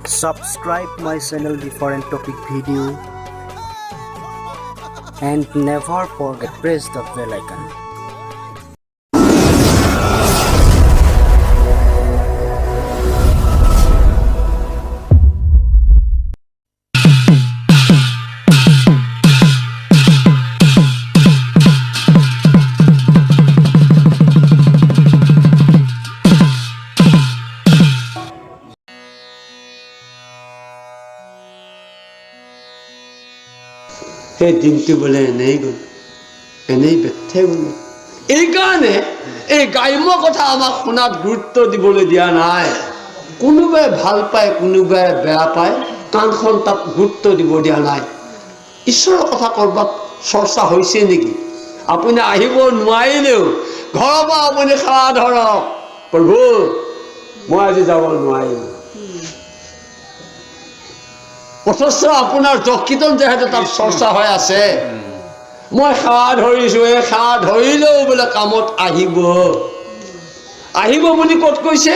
Subscribe my channel different topic video and never forget press the bell icon. সেই দিনটো বোলে এনেই গ'ল, এনেই ব্যৰ্থে গ'ল। এইকাৰণে এই গ্ৰাম্য কথা আমাক শুনাত গুৰুত্ব দিবলৈ দিয়া নাই। কোনোবাই ভাল পায়, কোনোবাই বেয়া পায়, কাণখন তাত গুৰুত্ব দিব দিয়া নাই। ঈশ্বৰৰ কথা ক'ৰবাত চৰ্চা হৈছে নেকি? আপুনি আহিব নোৱাৰিলেও ঘৰৰ পৰা আপুনি সেৱা ধৰক, প্ৰভু মই আজি যাব নোৱাৰিম। অথচ আপোনাৰ যকীৰ্তন যিহেতু তাত চৰ্চা হৈ আছে, মই সেৱা ধৰিছো, এই সেৱা ধৰিলেও বোলে কামত আহিব। আহিব বুলি ক'ত কৈছে?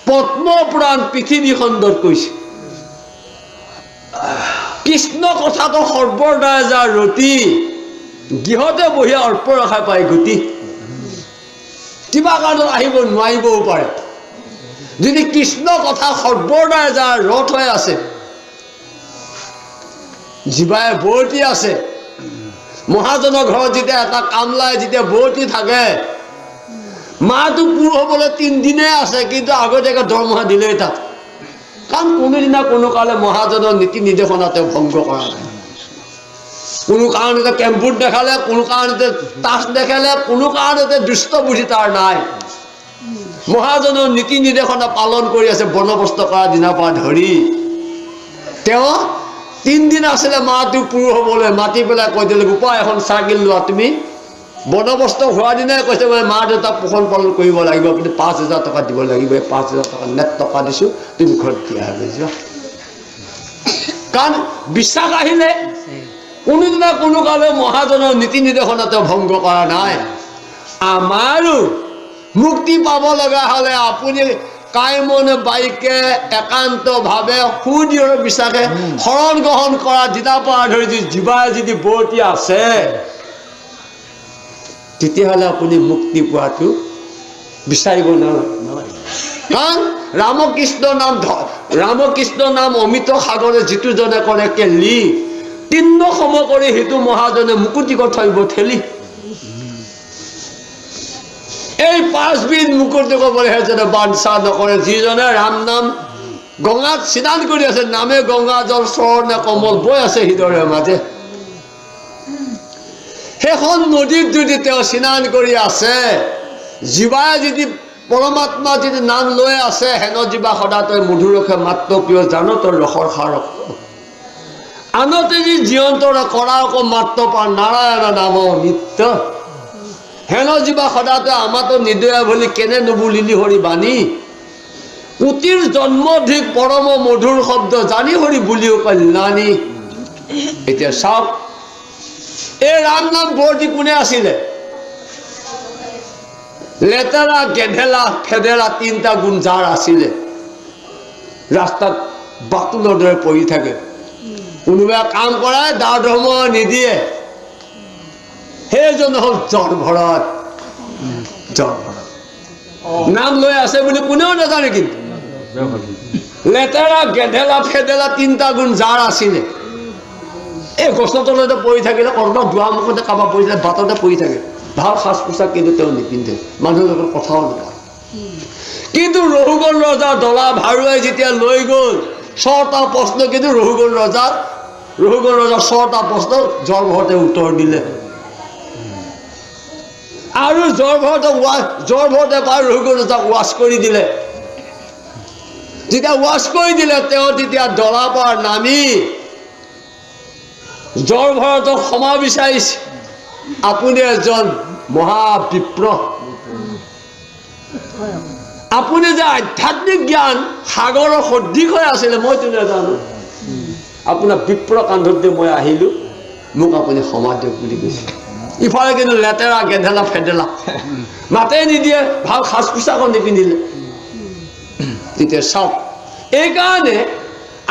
পদ্মপুৰাণ পৃথিৱী খণ্ডত কৈছে। কৃষ্ণ কথাটো সৰ্বদাই যাৰ ৰতি, গৃহতে বহি অল্প ৰখাই পায় গতি। কিবা কাৰণত আহিব নোৱাৰিবও পাৰে। যদি কৃষ্ণ কথা সৰ্বদাই যাৰ ৰথ হৈ আছে, জীৱাই বৰ্তি আছে, মহাজনৰ ঘৰত যেতিয়া এটা কামলাই যেতিয়া বৰ্তি থাকে, মাহটো পূৰ হ'বলৈ 3 দিনেই আছে, কিন্তু আগতীয়াকৈ দৰমহা দিলেই তাত। কাৰণ কোনোদিনা কোনো কালে মহাজনৰ নীতি নিৰ্দেশনা তেওঁ ভংগ কৰা নাই। কোনো কাৰণতে কেম্পুত দেখালে, কোনো কাৰণতে তাচ দেখালে, কোনো কাৰণতে দুষ্ট বুদ্ধি তাৰ নাই। মহাজনৰ নীতি নিৰ্দেশনা পালন কৰি আছে বনবস্ত কৰা দিনাৰ পৰা ধৰি। তেওঁ 3 দিন আছিলে মাহটো পূৰ হ'বলৈ, মাতি পেলাই কৈ দিলে, বোপা এখন চাইকেল লোৱা তুমি। বনবস্ত হোৱা দিনাই কৈছে, মই মা দেউতাক পোষণ পালন কৰিব লাগিব, কিন্তু 5000 টকা দিব লাগিব। এই 5000 টকা নেট টকা দিছোঁ, তুমি ঘৰত দিয়া হৈ যোৱা। কাৰণ বিশ্বাস আহিলে কোনোদিনা কোনো কালে মহাজনৰ নীতি নিৰ্দেশনা তেওঁ ভংগ কৰা নাই। আমাৰো মুক্তি পাব লগা হ'লে আপুনি কায়মনে বাইকে একান্তভাৱে সুদৃঢ় বিশ্বাসে শৰণ গ্ৰহণ কৰা দিনাৰ পৰা ধৰি যদি জীৱাই যদি বৰ্তি আছে, তেতিয়াহ'লে আপুনি মুক্তি পোৱাটো বিচাৰিব নালাগে। কাৰণ ৰামকৃষ্ণ নাম, ৰামকৃষ্ণ নাম অমিত সাগৰে যিটো জনে কৰে কেলি, তিন্ন সম কৰি সিটো মহাজনে মুকুতিক থৈব ঠেলি। এই পাঁচবিধ মুকুতি ক'বলৈ সেইজনে বাঞ্ছা নকৰে। যিজনে ৰাম নাম গঙাত স্নান কৰি আছে, নামে গংগা জল চৰণে কমল বৈ আছে হৃদয়ৰ মাজে, সেইখন নদীত যদি তেওঁ স্নান কৰি আছে, জীৱাই যদি পৰমাত্মা যদি নাম লৈ আছে, হেন জীৱা সদা তই মধুৰসে মাত্ৰ প্ৰিয় জান তই ৰসৰ সাৰ। আনতে যি জীৱন্তৰ কৰা আকৌ মাত্ৰ পা নাৰায়ণ নাম নিত্য, হেন জীৱা সদা তই আমাতো নিদয়া বুলি কেনে নুবুলিলি হৰি বাণী। কোটিৰ জন্মধিক পৰম মধুৰ শব্দ জানি হৰি বুলিও কল্যাণী। এতিয়া চাওক, এই ৰাম নাম বৰ্তি কোনে আছিলে? লেতেৰা, গেধেলা, ফেদেলা তিনিটা গুণ যাৰ আছিলে, ৰাস্তাত বাতুলৰ দৰে পৰি থাকে, কোনোবাই কাম কৰাই দা ধৰ্ম নিদিয়ে, সেইজন হ'ল জড় ভৰত। জড় ভৰত নাম লৈ আছে বুলি কোনেও নাজানে, কিন্তু লেতেৰা, গেধেলা, ফেদেলা তিনিটা গুণ যাৰ আছিলে, এই গছৰ তলতে পৰি থাকিলে, ক'ৰবাত দুৱাৰ মুখতে কাৰোবাৰ পৰি থাকে, বাটতে পৰি থাকে, ভাল সাজ পোছাক কিন্তু তেওঁ নিপিন্ধে, মানুহৰ লগত কথাও নকয়। কিন্তু ৰঘুগণ ৰজা দলা ভাৰুৱাই যেতিয়া লৈ গ'ল 6টা প্ৰশ্ন, কিন্তু ৰঘুগণ ৰজা 6টা প্ৰশ্ন জড় ভৰতে উত্তৰ দিলে। আৰু জড় ভৰতে পাই ৰঘুগণ ৰজাক ৱাছ কৰি দিলে। যেতিয়া ৱাছ কৰি দিলে, তেওঁ তেতিয়া দলাৰ পৰা নামি জড় ভৰতক ক্ষমা বিচাৰিছে, আপুনি এজন মহাবিপ্ৰ, আপুনি যে আধ্যাত্মিক জ্ঞান সাগৰৰ সদৃশ হৈ আছিলে মইতো নাজানো। আপোনাৰ বিপ্ৰ কান্ধত যে মই আহিলোঁ, মোক আপুনি ক্ষমা দিয়ক বুলি কৈছে। ইফালে কিন্তু লেতেৰা, গেধেলা, ফেদেলা, মাতে নিদিয়ে, ভাল সাজ পোছাকো নিপিন্ধিলে। তেতিয়া চাওক, এইকাৰণে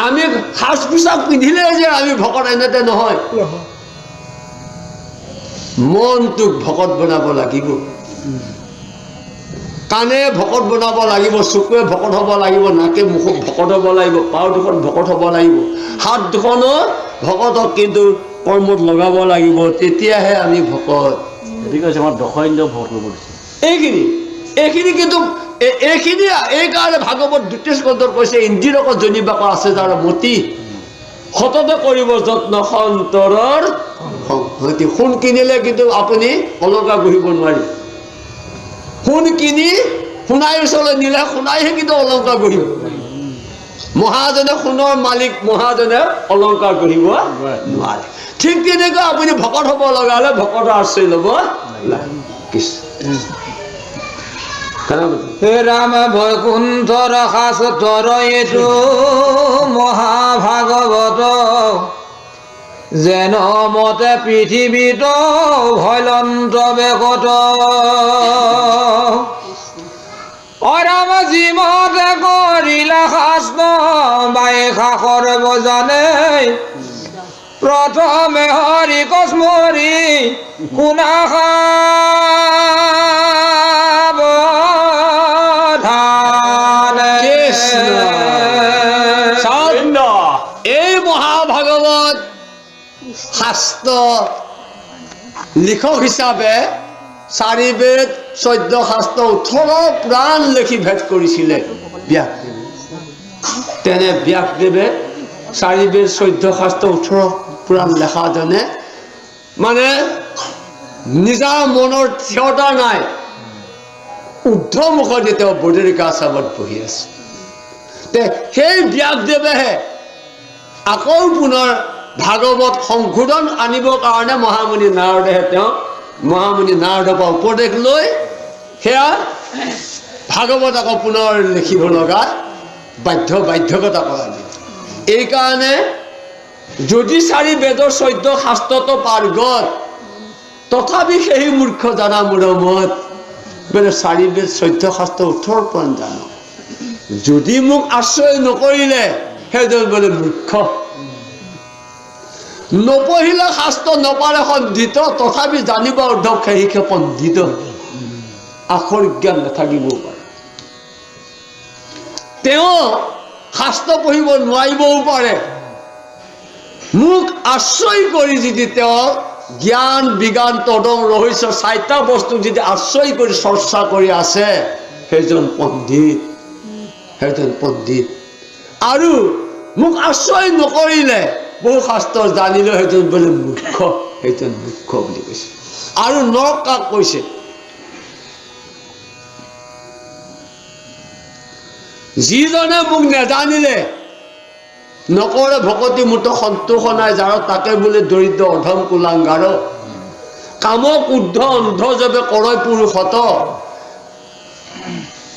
আমি সাজ পোছাক পিন্ধিলে যে আমি ভকত এনেতে নহয়, মনটোক ভকত বনাব লাগিব, কাণে ভকত বনাব লাগিব, চকুৱে ভকত হ'ব লাগিব, নাকে মুখত ভকত হ'ব লাগিব, পাও দুখন ভকত হ'ব লাগিব, হাত দুখনো ভকতক কিন্তু কৰ্মত লগাব লাগিব, তেতিয়াহে আমি ভকত। এইখিনি এইখিনি কিন্তু এইখিনি এইকাৰণে ভাগৱত দ্বিতীয় স্কন্ধত কৈছে, ইন্দ্ৰিয়ক জনিবাক আছে যাৰ মতি, সততে কৰিব যত্ন সন্তৰৰ সংহতি। সোণ কিনিলে কিন্তু আপুনি অলংকাৰ গঢ়িব নোৱাৰিব, সোণ কিনি সোণাইৰ ওচৰলৈ নিলে সোণাইহে কিন্তু অলংকাৰ গঢ়িব। মহাজনে সোণৰ মালিক, মহাজনে অলংকাৰ গঢ়িব নোৱাৰে। ঠিক তেনেকুৱা আপুনি ভকত হ'ব লগা হ'লে ভকতৰ আশ্ৰয় ল'ব লাগে। ৰাম বৈকুণ্ঠৰ শাস্ত্ৰ এইটো মহাভাগৱত, যেন মতে পৃথিৱীত ভয়লন্ত বেকত। অৰাম যিমতে কৰিলা শাস্ত্ৰ বাইশাসৰ বজানে, প্ৰথমে হৰি কস্মৰি শুনা এই মহাভাগৱত শাস্ত্ৰ লিখক হিচাপে চাৰি বেদ 14 শাস্ত্ৰ 18 পুৰাণ লিখি ভেদ কৰিছিলে ব্যাসদেৱে। তেনে ব্যাসদেৱে চাৰি বেদ 14 শাস্ত্ৰ 18 পুৰাণ লেখাজনে মানে নিজা মনৰ থিয়তা নাই, ঊৰ্ধমুখতে তেওঁ বদৰিকাশ্ৰমত বহি আছে। তে সেই ব্যাসদেৱেহে আকৌ পুনৰ ভাগৱত সংশোধন আনিবৰ কাৰণে মহামুনি নাৰদেহে তেওঁ মহামুনি নাৰদৰ পৰা উপদেশ লৈ সেয়া ভাগৱত আকৌ পুনৰ লিখিব লগা বাধ্যকতা কৰা দিলে। এইকাৰণে যদি চাৰি বেদৰ 14 শাস্ত্ৰটো পাৰ্গত, তথাপি সেই মূৰ্খ জানা মূৰমত, বোলে চাৰি বেদ 14 শাস্ত্ৰ 18 পুৰাণ জানো, যদি মোক আশ্ৰয় নকৰিলে সেইজন বোলে মূৰ্খ। নপঢ়িলে শাস্ত্ৰ নপাৰে সন্ধিত, তথাপি জানিব অৰ্ধ সেইহে পণ্ডিত। আখৰ জ্ঞান নাথাকিবও পাৰে, তেওঁ শাস্ত্ৰ পঢ়িব নোৱাৰিবও পাৰে, মোক আশ্ৰয় কৰি যদি তেওঁ জ্ঞান বিজ্ঞান তদং ৰহস্য চাৰিটা বস্তু যদি আশ্ৰয় কৰি চৰ্চা কৰি আছে, সেইজন পণ্ডিত, সেইজন পণ্ডিত। আৰু মোক আশ্ৰয় নকৰিলে বহু শাস্ত্ৰ জানিলেও সেইজন বোলে মূৰ্খ, সেইজন মূৰ্খ বুলি কৈছে। আৰু নৰক কাক কৈছে? যিজনে মোক নেজানিলে, নকৰে ভকতি মোত সন্তোষ নাই যাৰ, তাকে বোলে দৰিদ্ৰ অধম কুলাংগাৰ। কামক ঊৰ্ধ অন্ধ যবে কৰয় পুৰুষত,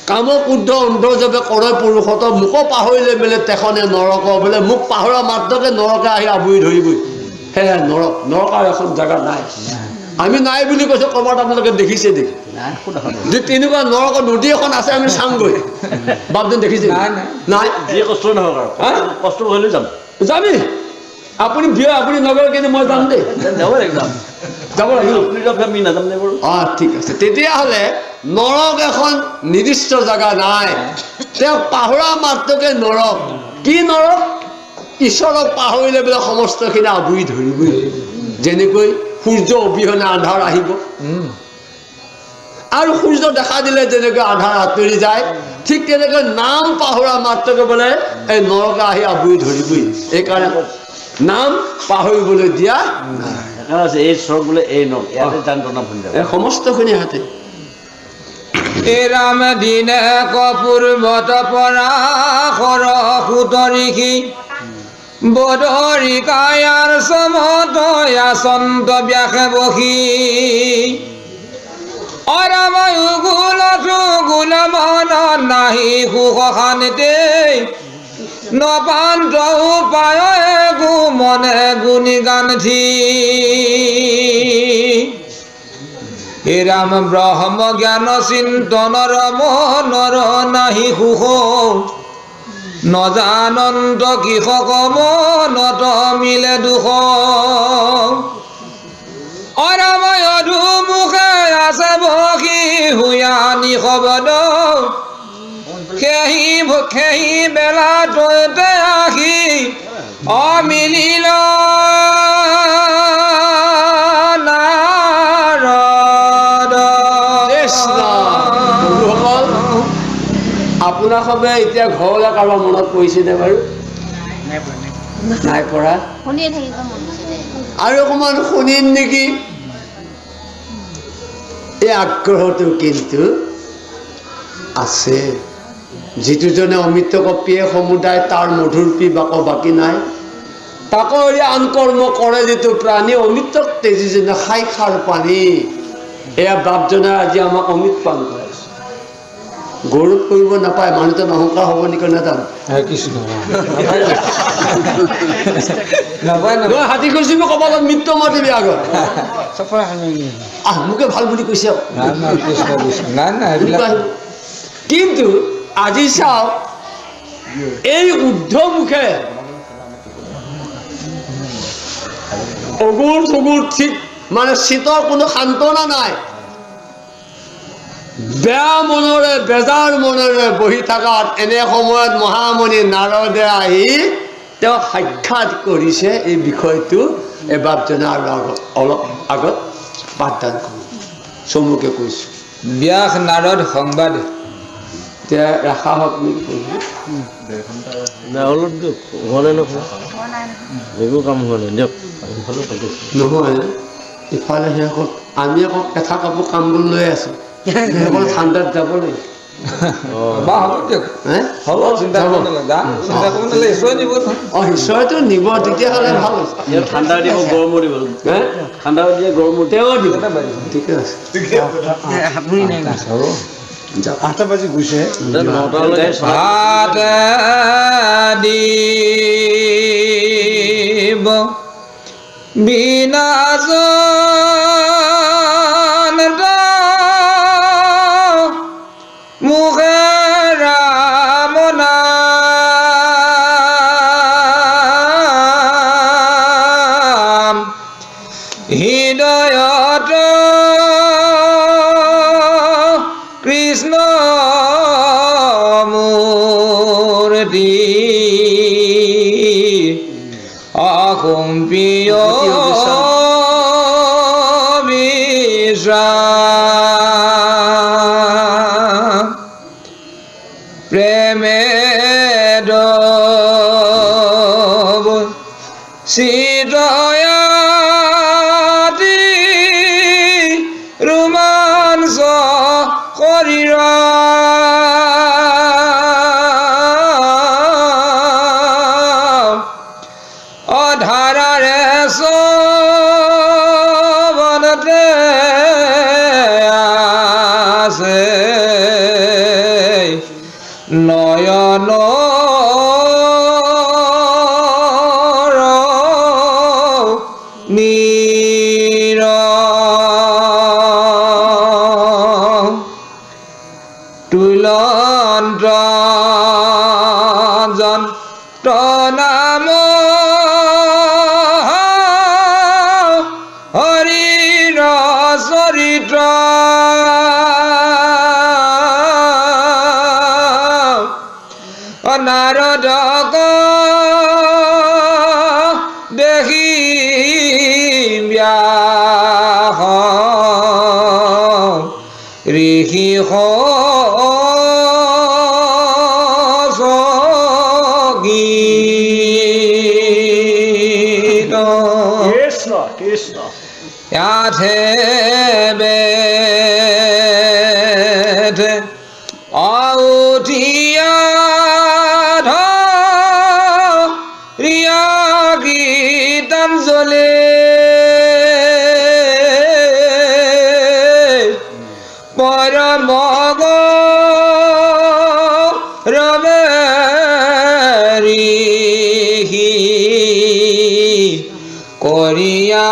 কামক ঊৰ্ধ অন্ধ যবে কৰয় পুৰুষত, মোক পাহৰিলে বোলে তেখনে নৰক, বোলে মোক পাহৰা মাত্ৰকে নৰকে আহি আৱৰি ধৰিবই। সেয়া নৰক, নৰক আৰু এখন জেগা নাই। আমি নাই বুলি কৈছোঁ, ক'ৰবাত আপোনালোকে দেখিছে দেখি যে তেনেকুৱা নৰকৰ নদী এখন আছে, আমি চামগৈ। বাপজন দেখিছে নাই? কষ্ট নহওক আৰু কষ্ট হ'লেও যাম। যাবি আপুনি বিয়া আপুনি নগ'লে কিন্তু মই যাম দেই, যাব লাগিব, যাব লাগিব। আমি নাযাম নে বাৰু? অঁ ঠিক আছে। তেতিয়াহ'লে নৰক এখন নিৰ্দিষ্ট জেগা নাই, তেওঁক পাহৰা মাত্ৰকে নৰক। কি নৰক? ঈশ্বৰক পাহৰিলে বোলে সমস্তখিনি আৱৰি ধৰিবই। যেনেকৈ সূৰ্য অবিহনে আন্ধাৰ আহিব, আৰু সূৰ্য দেখা দিলে যেনেকৈ আন্ধাৰ আঁতৰি যায়, ঠিক তেনেকৈ নাম পাহৰা মাত্ৰকে বোলে এই নৰকে আহি আৱৰি ধৰিবই। এইকাৰণে নাম পাহৰিবলৈ দিয়া নাই। এই স্বৰ্গ বোলে এই নৰক, ইয়াতে যান্ত্ৰণা ভুল। এই সমস্তখিনি হাতে ৰাম দিনে কপূৰ্বত পৰাশৰ সুত ঋষি বদৰিকায়াৰ সমত আচন্ত ব্যাসে বসি। অৰাময়ু গুল গুল মন নাহি সুখ শান্তি, নপান্ত উপায় গু মনে গুণী গান্ধী। হে ৰাম ব্ৰহ্ম জ্ঞান চিন্তনৰ মনৰ নাহি সুখ নজানন্ত কৃষক মনত মিলে দুখ অৰাময় দুমুখে আছে বসি হুয়া নিশবদ খেহি খেহি বেলা তৈতে আহি অমিলিল নাৰদ। কৃষ্ণ। বন্ধুসকল, আপোনাক সবে এতিয়া ঘৰলৈ কাৰোবাৰ মনত পৰিছেনে বাৰু? নাই পৰা। শুনিয়ে থাকিব মন গৈছে দেই। আৰু অকণমান শুনিম নেকি, এই আগ্ৰহটো কিন্তু আছে। যিটোজনে অমৃত কপিয়ে সমুদায় তাৰ মধুৰ পি বাক বাকী নাই, তাকো এৰি আন কৰ্ম কৰে যিটো প্ৰাণী অমৃতক তেজি যেনে খাই খাৰ পানী। এয়া বাপজনে আজি আমাক অমৃত পান কৰাইছে। গৌৰৱ কৰিব নাপায়, মানুহজন অহংকাৰ হ'ব নেকি নাজানো। কৃষ্ণ নাপায়। নহয়, হাতী কৈছো কপালত মৃত্যু মাতিবি আগত। আহ, মোকে ভাল বুলি কৈছে আকৌ। নাই নাই, কৃষ্ণ কৃষ্ণ, নাই নাই সেইবিলাক। কিন্তু আজি চাওক, এই ঊৰ্ধ মুখে অগুৰ চগুৰ ঠিক মানে চিতৰ কোনো সান্তনা নাই, বেয়া মনেৰে বেজাৰ মনেৰে বহি থকাত এনে সময়ত মহামণি নাৰদে আহি তেওঁ সাক্ষাৎ কৰিছে। এই বিষয়টো এই বাপজনে আৰু আগত অলপ আগত পাঠদান কৰোঁ চমুকে কৈছোঁ। ব্যাস নাৰদ সংবাদ। এতিয়া ৰাখা হওক নেকি? নাই, অলপ দিয়ক, হোৱা নাই নহয়, একো কাম হোৱা নাই দিয়ক, ইফালেও পাতিছোঁ। নহয়, ইফালে সেইসকল আমি আকৌ কেঁচা কাপোৰ কামবোৰ লৈ আছোঁ, সেইসকল ঠাণ্ডাত যাব লাগিব। বা হ'ব দিয়ক। হে? হ'ব, চিন্তা কৰিব নালাগে, যা, চিন্তা কৰিব নালাগে, ঈশ্বৰে নিব নহয়। অঁ, ঈশ্বৰেতো নিব, তেতিয়াহ'লে ভাল হৈছে। ইয়াত ঠাণ্ডা দিব, গৰমো দিব। হে? ঠাণ্ডাও দিয়ে, গৰমো দিয়ে। তেওঁ দিব, ঠিকে আছে। হ'ব। যাওক। 8টা বাজি গৈছে। নটালৈকে। ভাত দিব বিনাজন মুখে ৰাম নাম হৃদয়ত কৃষ্ণ মূৰ্তি অসম্পিয় বিশ্বাস প্ৰেমে দব চিতয়াতি ৰোমাঞ্চ শৰীৰ অধাৰাৰে চবনতে আছে নয়ন নীৰ তুলন্ত জন নাম হৰিৰ চৰিত্ৰ নাৰদক দেখি ব্যাস ঋষি সগীত কৃষ্ণ কৃষ্ণ। ইয়াথে বেদ আউটিয়া ৰিয়া গীতাঞ্জলি পৰম ৰমে ঋষি কৰিয়া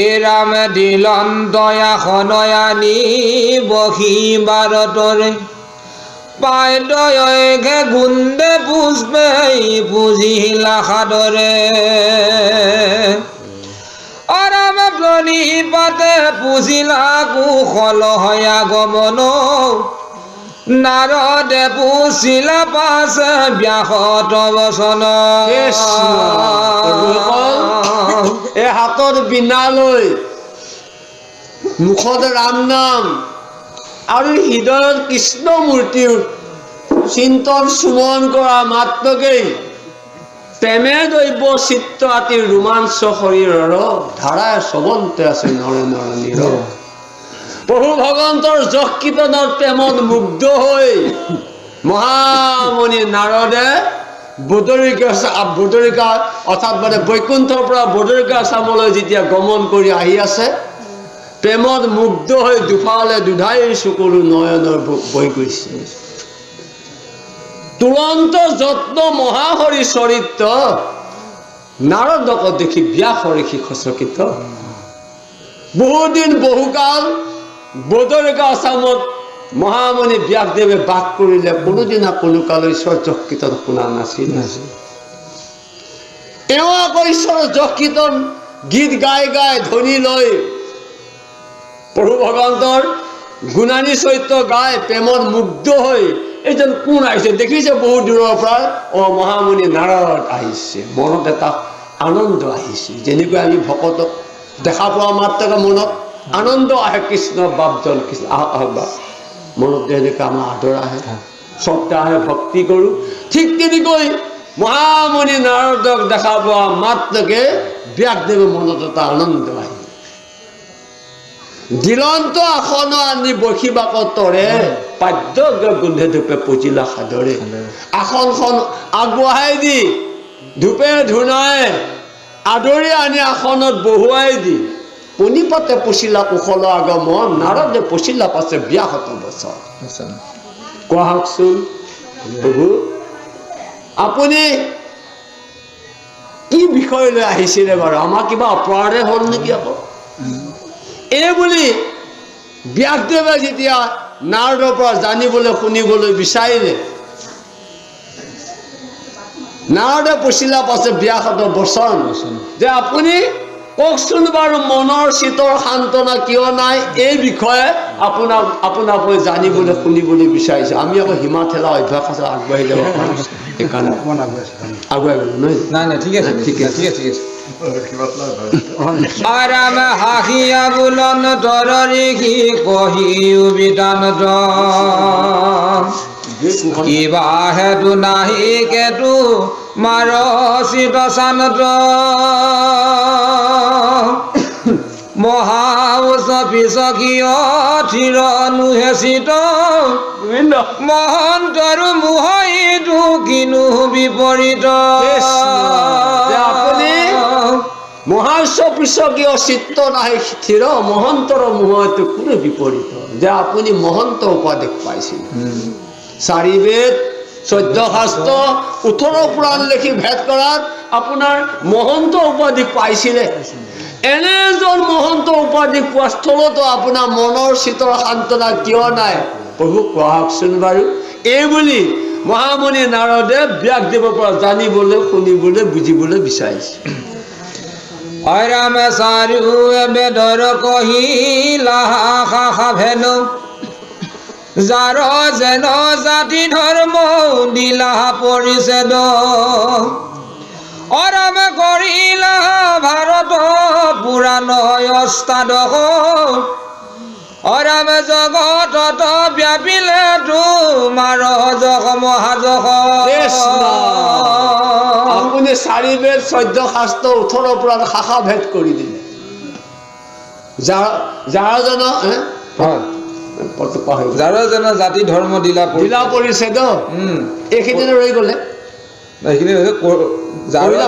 এ ৰাম দিলন্ত আসন আনি বহিবাৰ তৰে পায়দয়ে গুন্দে পুষ্পে পুজিলা সাদৰে। আৰাম প্ৰণিপাতে পুজিলা কুশল হয়া গমন নাৰদে পুচিলা পাছে ব্যাসত বচন। কৃষ্ণ। প্ৰভুসকল, এই হাতত বীণা লৈ, মুখত ৰাম নাম আৰু হৃদয়ত কৃষ্ণ মূৰ্তিৰ চিন্তন সুমন কৰা মাত্ৰকেই প্ৰেমে দৈৱ চিত্ত আতি ৰোমাঞ্চ শৰীৰৰ ধাৰাই চবন্তে আছে নৰে নৰ নিৰ। প্ৰভু ভগৱন্তৰ যশ কীৰ্তনৰ প্ৰেমত মুগ্ধ হৈ মহামণি নাৰদে বদৰিকা বদৰিকা অৰ্থাৎ মানে বৈকুণ্ঠৰ পৰা বদৰিকা আশ্ৰমলৈ যেতিয়া গমন কৰি আহি আছে, প্ৰেমত মুগ্ধ হৈ দুফালে দুধাই চকুলো নয়নৰ বৈ গৈছে। তুৰন্ত যত্ন মহাহৰি চৰিত্ৰ নাৰদক দেখি ব্যাস ঋষি সচকিত। বহুদিন বহুকাল বদৰিকা আশ্ৰমত মহামণি ব্যাসদেৱে বাস কৰিলে, কোনোদিনা কোনো কাল ঈশ্বৰ যশ কীৰ্তন শুনা নাছিল। তেওঁ আকৌ ঈশ্বৰৰ যশ কীৰ্তন গীত গাই গাই ধ্বনি লৈ প্ৰভু ভগৱন্তৰ গুণানী চৰিত্ৰ গাই প্ৰেমত মুগ্ধ হৈ এইজন কোন আহিছে দেখিছে বহু দূৰৰ পৰা, অ মহামুনি নাৰদ আহিছে। মনত এটা আনন্দ আহিছে, যেনেকৈ আমি ভকতক দেখা পোৱা মাত্ৰকে মনত আনন্দ আহে, কৃষ্ণ বাপজন, কৃষ্ণ আহক আহক বাপ, মনত যেনেকৈ আমাৰ আদৰ আহে, শ্ৰদ্ধা আহে, ভক্তি কৰোঁ, ঠিক তেনেকৈ মহামুনি নাৰদক দেখা পোৱা মাত্ৰকে ব্যাসদেৱে মনত এটা আনন্দ আহিল। দিলন্ত আসন আনি বসিবাক তৰে পাদ্য গোন্ধে ধূপে পুজিলা সাদৰে। আসনখন আগবঢ়াই দি ধূপে ধূনাই আদৰি আনি আসনত বহুৱাই দি প্ৰণিপাতে পুচিলা কুশল আগমন নাৰদে পুচিলা পাছে ব্যাসত বচন। কোৱা হওকচোন প্ৰভু, আপুনি কি বিষয় লৈ আহিছিলে বাৰু? আমাৰ কিবা অপৰাধে হ'ল নেকি আকৌ? এই বুলি ব্যাসদেৱে যেতিয়া নাৰদৰ পৰা জানিবলৈ শুনিবলৈ বিচাৰিলে, নাৰদে পুচিলা পাছে ব্যাসত বচন যে আপুনি কওকচোন বাৰু মনৰ চিতৰ সান্তনা কিয় নাই, এই বিষয়ে আপোনাক আপোনাক মই জানিবলৈ শুনিবলৈ বিচাৰিছোঁ। আমি আকৌ সীমা ঠেলা অভ্যাস আছে, আগবাঢ়ি যাব পাৰোঁ, সেইকাৰণে আগুৱাই গ'লো নহয়? নাই নাই, ঠিক আছে। ঠিক আছে। ঠিক আছে, ঠিক আছে। আৰাম হাসিয়া বুলন তৰ ঋষি কহিও বিতান্ত কিবা হেতু নাহি কেতু মাৰ চিত শান্ত মহাউচ পিছ কিয় থিৰ নোহে চিত গোবিন্দ মহন্তৰো মোহইটো কিনো বিপৰীত। কৃষ্ণ। যে আপুনি মহাস্ব পৃষকীয় চিত্ত নাহি স্থিৰ মহন্তৰ মোহটো কোনো বিপৰীত, যে আপুনি মহন্ত উপাধি পাইছিল, চাৰি বেদ 14 শাস্ত্ৰ 18 পুৰাণ লিখি ভেদ কৰাত আপোনাৰ মহন্ত উপাধি পাইছিলে। এনে এজন মহন্ত উপাধি পোৱা স্থলতো আপোনাৰ মনৰ চিতৰ সান্তনা কিয় নাই প্ৰভু কোৱাকচোন বাৰু? এই বুলি মহামুনি নাৰদে ব্যাসদেৱৰ পৰা জানিবলৈ শুনিবলৈ বুজিবলৈ বিচাৰিছে। ৰাম চাৰু বেদৰ কহিলা শাখা ভেদ যাৰ যেন জাতি ধৰ্ম দিলা পৰিছেদ অৰাম কৰিলা ভাৰত পুৰাণ অষ্টাদশ অৰাম জগতত ব্যাপিলে তোমাৰ যশ মহাযশ। কৃষ্ণ। আপুনি চাৰি বেদ 14 শাস্ত্ৰ 18 পুৰাণ শাখা ভেদ কৰি দিলে, যাৰ জন যাৰ যেন জাতি ধৰ্ম দিলা দিলা পৰিছেদ, এইখিনি ৰৈ গ'লে এইখিনি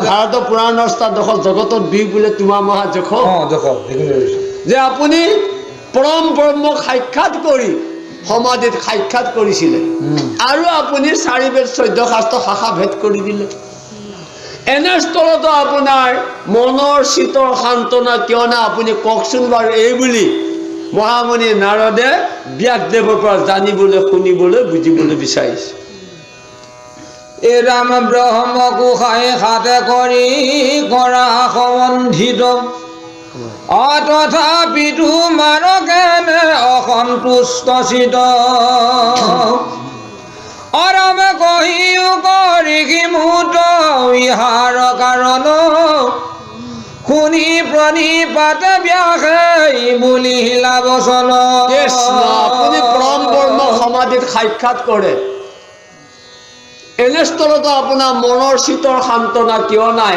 ভাৰতৰ পুৰাণ অষ্টাদশ জগতত বি বোলে তোমাৰ মহাযশ, যে আপুনি পৰম ব্ৰহ্মক সাক্ষাৎ কৰি সমাধিত সাক্ষাৎ কৰিছিলে আৰু আপুনি চাৰি বেদ 14 শাস্ত্ৰ শাখা ভেদ কৰি দিলে। এনেস্থলতো আপোনাৰ মনৰ চিতৰ সান্তনা কিয় নাই, আপুনি কওকচোন বাৰু। এই বুলি মহামুনি নাৰদে ব্যাসদেৱৰ পৰা জানিবলৈ, শুনিবলৈ, বুজিবলৈ বিচাৰিছে। এ ৰাম ব্ৰহ্ম গোসাই হাতে কৰি কৰা সম্বন্ধিত, তথাপি তোমাৰ কেনে অসন্তুষ্ট চিত। অৰাম কহিও কৰি মুত ইহাৰ কাৰণ, শুনি প্ৰণিপাত ব্যাসে বুলিলা বচন। কৃষ্ণ, আপুনি পৰম ব্ৰহ্ম সমাধিত সাক্ষাৎ কৰে, এনেস্থলতো আপোনাৰ মনৰ চিতৰ সান্তনা কিয় নাই,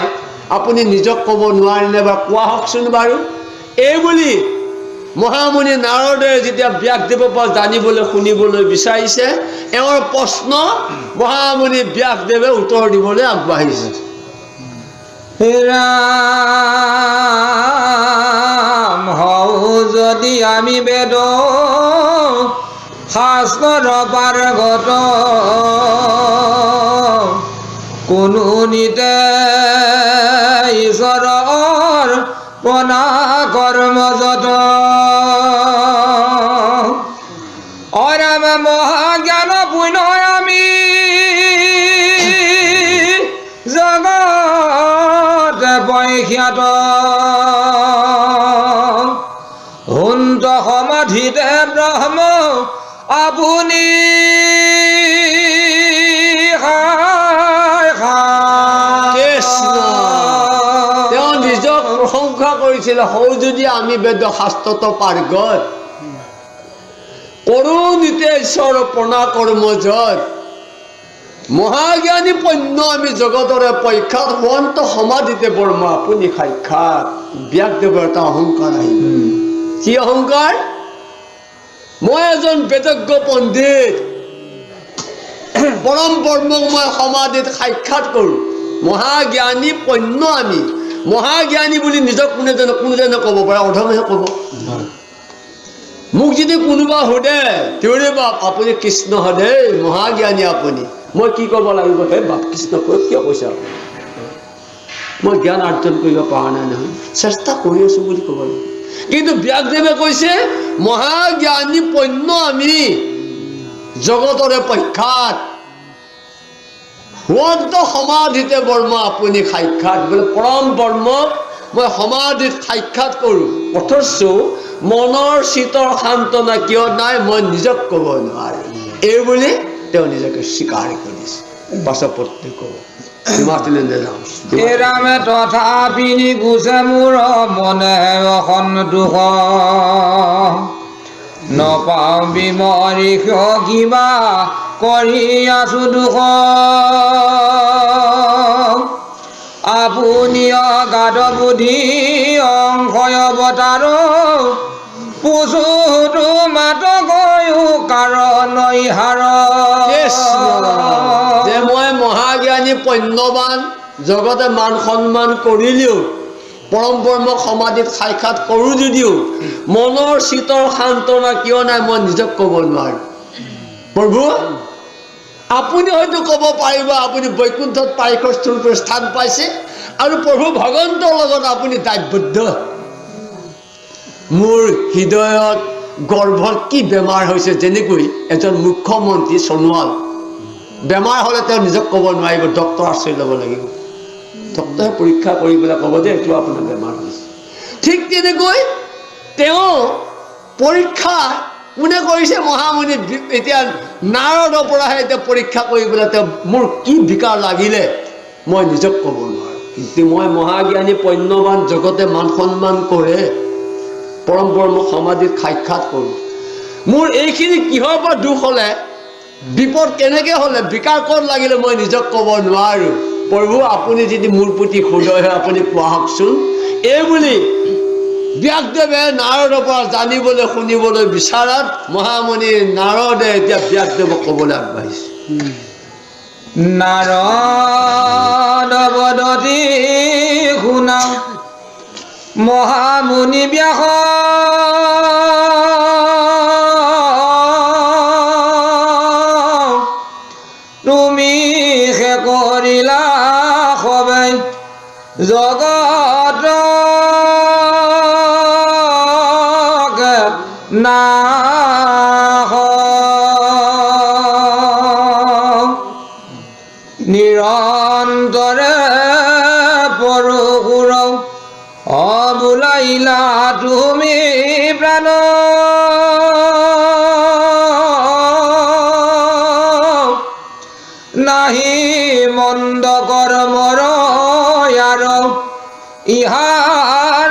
আপুনি নিজক ক'ব নোৱাৰিলে বা কোৱা হওকচোন বাৰু। এই বুলি মহামুনি নাৰদে যেতিয়া ব্যাসদেৱৰ পৰা জানিবলৈ, শুনিবলৈ বিচাৰিছে, এওঁৰ প্ৰশ্ন মহামুনি ব্যাসদেৱে উত্তৰ দিবলৈ আগবাঢ়িছে। ৰাম হও যদি আমি বেদ শাস্ত্ৰৰ পাৰ্গত, কোনো নিতে ঈশ্বৰৰ প্ৰণা কৰ্ম যত। অৰাম মহাজ্ঞান পুণ্য আমি জগত প্ৰখ্যাত, হুন্ত সমাধিতে ব্ৰহ্ম আপুনি। কৃষ্ণ, তেওঁ নিজক প্ৰশংসা কৰিছিলে, সৌ যদি আমি বেদ শাস্ত্ৰত পাৰ্গত, কৰো নিতে ঈশ্বৰ প্ৰণা কৰ্ম যত, মহাজ্ঞানী পণ্য আমি জগতৰে প্ৰখ্যাত, হোৱন্ত সমাধিতে বৰ্ম আপুনি সাক্ষাৎ। ব্যাসদেৱৰ এটা অহংকাৰ আহিল। কি অহংকাৰ? মই এজন বেদজ্ঞ পণ্ডিত, পৰম ব্ৰহ্মক মই সমাধিত সাক্ষাৎ কৰোঁ, মহাজ্ঞানী পণ্য আমি। মহাজ্ঞানী বুলি নিজক কোনে জানো, কোনে জানো ক'ব পাৰে? অধমেহে ক'ব। মোক যদি কোনোবা সোধে, তেওঁৰে বাপ আপুনি কৃষ্ণ দেই, মহাজ্ঞানী আপুনি, মই কি ক'ব লাগিব? হে বাপ কৃষ্ণ, কিয় কৈছা? মই জ্ঞান অৰ্জন কৰিব পৰা নাই নহয়, চেষ্টা কৰি আছো বুলি ক'ব লাগিব। কিন্তু ব্যাসদেৱে কৈছে মহাজ্ঞানী পণ্য আমি জগতৰে প্ৰখ্যাত, হোৱন্ত সমাধিতে বৰ্ম আপুনি সাক্ষাৎ। বোলে পৰম ব্ৰহ্মক মই সমাধিত সাক্ষাৎ কৰোঁ, অথচ মনৰ চিতৰ সান্তনা কিয় নাই মই নিজক ক'ব নোৱাৰোঁ। এই বুলি তেওঁ নিজকে স্বীকাৰ কৰিছে। পাছত পত্নী ক'ব হিমাচলে নাযাওঁ। ৰামে তথাপি নিগুচে মোৰ মনে অসন্তোষ, নপাওঁ বিমৰিষ কিবা কৰি আছো দুখ। আপুনি অগাধ বুদ্ধি অংশয় অৱতাৰ, পুছো তোমাত গৈও কাৰণ ইহাৰ। যে মই মহাজ্ঞানী পণ্যবান, জগতে মান সন্মান কৰিলেও, পৰম ব্ৰহ্মক সমাধিত সাক্ষাৎ কৰোঁ যদিও মনৰ চিতৰ সান্তনা কিয় নাই মই নিজক ক'ব নোৱাৰোঁ। প্ৰভু আপুনি হয়তো ক'ব পাৰিব, আপুনি বৈকুণ্ঠত পাৰিষদস্বৰূপে স্থান পাইছে আৰু প্ৰভু ভগৱন্তৰ লগত আপুনি দায়বদ্ধ। মোৰ হৃদয়ত গৰ্ভত কি বেমাৰ হৈছে, যেনেকৈ এজন মুখ্যমন্ত্ৰী সোণোৱাল বেমাৰ হ'লে তেওঁ নিজক ক'ব নোৱাৰিব, ডক্টৰ আশ্ৰয় ল'ব লাগিব। ডক্টৰে পৰীক্ষা কৰি পেলাই ক'ব যে এইটো আপোনাৰ বেমাৰ হৈছে। ঠিক তেনেকৈ তেওঁ পৰীক্ষা কোনে কৰিছে? মহামুনি এতিয়া নাৰদৰ পৰাহে এতিয়া পৰীক্ষা কৰি পেলাই তেওঁ মোৰ কি বিকাৰ লাগিলে মই নিজক ক'ব নোৱাৰোঁ, কিন্তু মই মহাজ্ঞানী পণ্যবান, জগতে মান সন্মান কৰে, পৰম ব্ৰহ্ম সমাধিত সাক্ষাৎ কৰোঁ। মোৰ এইখিনি কিহৰ পৰা দুখ হ'লে, বিপদ কেনেকৈ হ'লে, বিকাৰ ক'ত লাগিলে মই নিজক ক'ব নোৱাৰোঁ। প্ৰভু আপুনি যদি মোৰ প্ৰতি হৃদয় হয় আপুনি কোৱা হওকচোন। এই বুলি ব্যাসদেৱে নাৰদৰ পৰা জানিবলৈ শুনিবলৈ বিচাৰাত মহামুনি নাৰদে এতিয়া ব্যাসদেৱক ক'বলৈ আগবাঢ়িছে। নাৰদ বদতি শুনা মহামুনি ব্যাস, তুমি সে কৰিলা সবে নাশ। নিৰন্তৰে পৰশুৰ অবোলাইলা তুমি প্ৰাণ, নাহি মন্দ কৰ্মৰ আৰু ইহাৰ